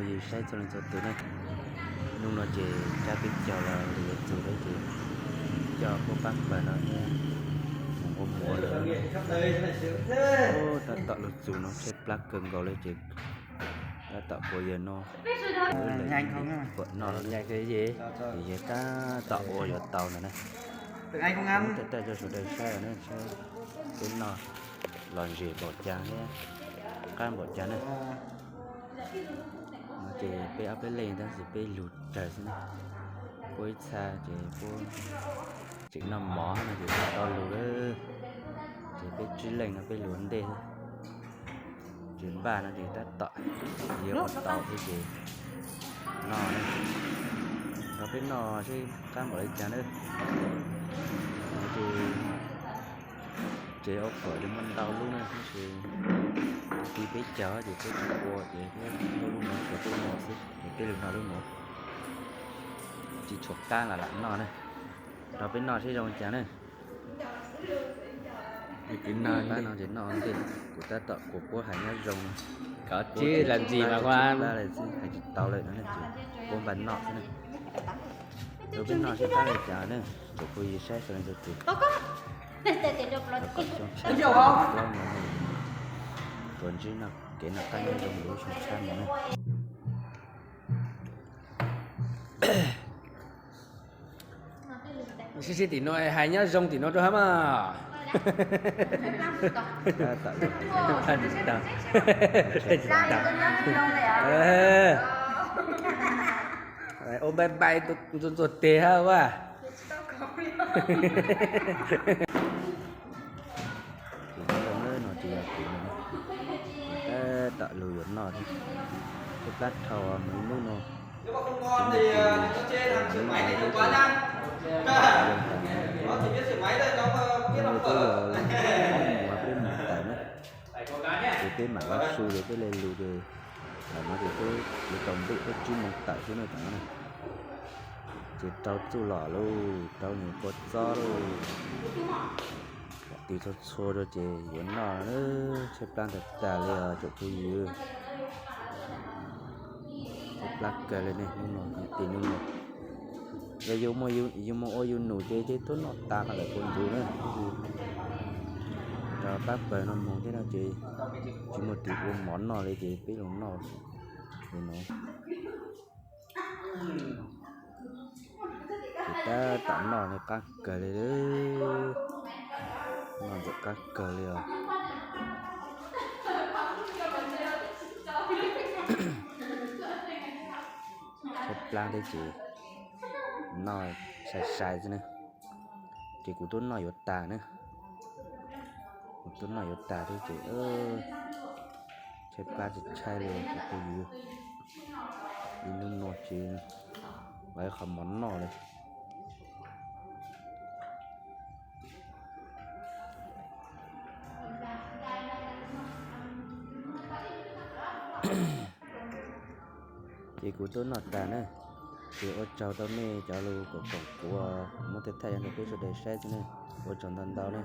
Yus saib txhua leej txhua tus ne, hnub no ces cab peb caug los lwm txus lawm ces coj pab pawg no thiab mus ua muav lawm. Tab tom lug txus no tshaib plab kawg nkaus li ces tab tom puas yawg no, puam noj, yawg tab tom ua yuav tau ntawd na. Tej tej tso sawv daws saib na, saib peb noj los ntsim npaum cas thiab qab npaum cas na. No ces peb ob peb leej tab sis peb lug tsawg xwb na. Puab ib txha ces puab tseem noj mov no ces tsis tau lug lawm. Ces peb tsib leej no peb lug ua ntej xwb. Ces npaj no ces tab tom yuav ua tau thiab ces noj, rau peb noj seb qab npaum li cas na. Ces ua phuam ces muaj ntau lub na tab sis tiv peb caug ces peb tsis ua ces peb lub no tsuas peb ua xwb ces peb lug noj lub no. Tsis tshuav qab los lam noj na, rau peb noj seb zoo li cas na. Tab no ces noj ntej, kuv tab tom kuas puab hais nyob zoo, tsib plab lawm xwb hais tsis tau lawm no ces puab npaj noj xwb na. Rau peb noj seb qab li cas na, tsoom phooj ywg saib txhua leej txhua tus. Kom xyoo tshiab plaub no tuav ntsib noj kev noj qab nyob zoo lub xyoo tshiab no na. Sib sib tim no hais nyob zoo tim no rau hab mas. Ua npai npai ntxuag ntxuag teg hab vaj. Ces nyob zoo no ces yog kuv tab tom lug yuav noj thiab, tshaib plab dhau mus ib hnub no. Ces noj no ces zoo tas no ces peb yuav ob muav peb mus tawm na. Ces peb mam los su ces peb le lug ces tam no ces peb yuav tau ntuj peb tsib moos tawm xwb na tam no na. Ces rau txuj lom lauj, rau nws kua txob lauj, tis txhua txhua rau ces yuav noj, tshaib plab ntag tas li os tsoom phooj ywg. Tshaib plab kawg li ne hnub no, tim hnub no. Yog yus mus ua yus num ces ces twb noj tas lawm puas ntxov na. Rau pab pawg no mus thiab no ces tsis muaj tus ua mov noj li ces peb los noj li no. Ces tab tom noj li qab kawg li, noj ntxim qab kawg li os. Tshaib plab thiab ces noj sai sai xwb na. Ces kuv twb noj yuav tas na, kuv twb noj yuav tas thiab ces tshaib plab tshaib tshaib li tsoom phooj ywg. Ib hnub no ces ua ib qho mov noj li. Ces kuv twb noj tas na, ces ua tsaug rau nej cov lus koom kuv, muab tej thaij rau peb sawv daws saib xwb ne, ua tsaug ntau ntau ne.